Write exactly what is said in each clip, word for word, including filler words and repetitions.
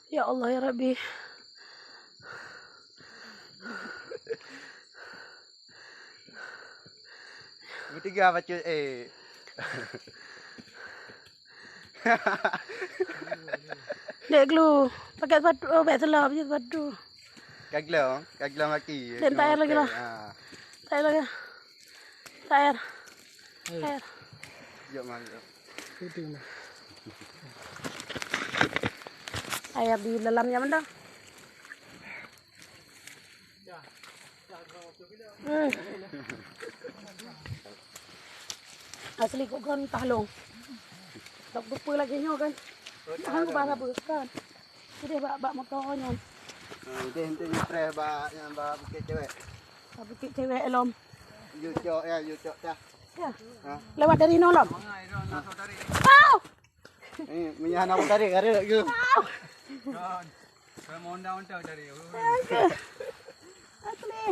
Ya Allah, ya Rabbi. Bertiga bacut, eh. Dek Glu, pakai sepatu, oh, pakai selop je sepatu. Ka glong, ka glong kaki. Dan tak payah lagi lah. Ha. Tak payah lagi. Tak payah. Air. Jok, Mang, jok. Air di dalamnya mana? Hmm. Asli kok kan tahlong. Tak lupa lagi nyoh kan. Tahan bahasa kan. Jadi bak, bak motor nyan. Ha, jadi ente nyepreh bak nyan bak bukit cewek. Bak bukit cewek lom. Yucok ya, yucok dah. Ya. Ha. Lewat dari nolom. Au! Eh, minyak nak tarik, tarik ke? Au! Kan. Kalau mau undang-undang tarik. Asli.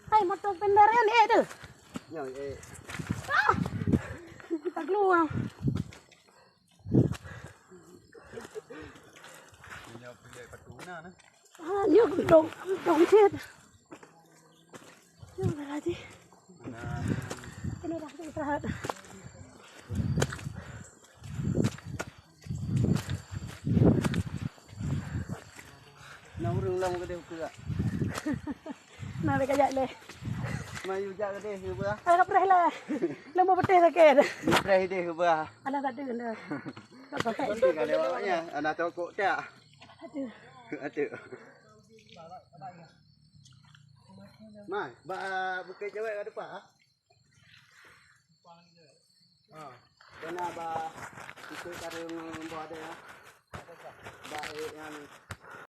Hai, motor kendaraan eh tu. Nyo, eh. Ah! Tak keluar. Punya punya patuna nah. Ah, nyo dong, dong cit. Nyo lagi. Nah. Ini dah istirahat. Na ureueng lom keudeh ukeue. Na lé kajak lé. Mayu jak keudeh ukeue. Ai, ka preh lah. Lom beuteh sakét. Preh deh ukeue. Alah, tak ada dah. Nanti kalau awaknya, anak tokok tak. Aduh. Aduh. Mai, bak bukét cewek ka depan, ah. Ha. Kena ba ikut kareng boh ada ya. Ba eh yang